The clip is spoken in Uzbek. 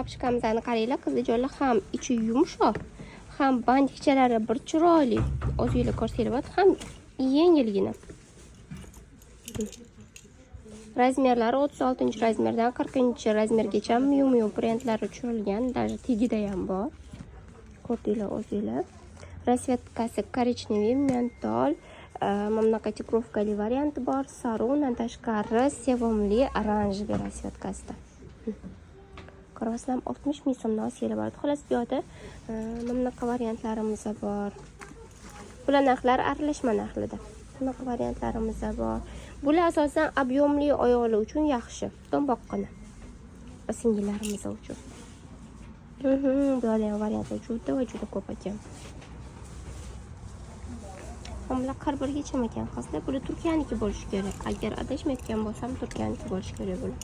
Обшивка mizni qaranglar, qizlarjonlar, ham ichi yumshoq, ham бантик chalari bir chiroyli. O'zinglar ko'rsanglar bo'ladi, ham yengilgina. Размер lari 36 размер dan 40 размер gacha Miu Miu brendlari tushirilgan, даже tagida ham bor. Ko'rdinglar o'zinglar. Расцветка si коричневый, mentol, mana bunaqa тигровка li varianti bor, sariq, undan tashqari sevimli оранжевый расцветка sida. Ko'ryapsizlarmi, 60 ming so'mdan olsanglar bo'ladi. Xullas, bu yoqda mana bunaqa variantlarimiz bor. Bular narxlari aralashma narxlarda. Bunaqa variantlarimiz bor. Bular asosan объём li oyoqlar uchun yaxshi. Do'mboqqina. Singillarimiz uchun. Bu yoqda ham variantlar juda va juda ko'p ekan. Bular 41 gacha ekan, qizlar. Bular Turkiyaniki bo'lishi kerak. Agar adashmayotgan bo'lsam, Turkiyaniki bo'lishi kerak bular.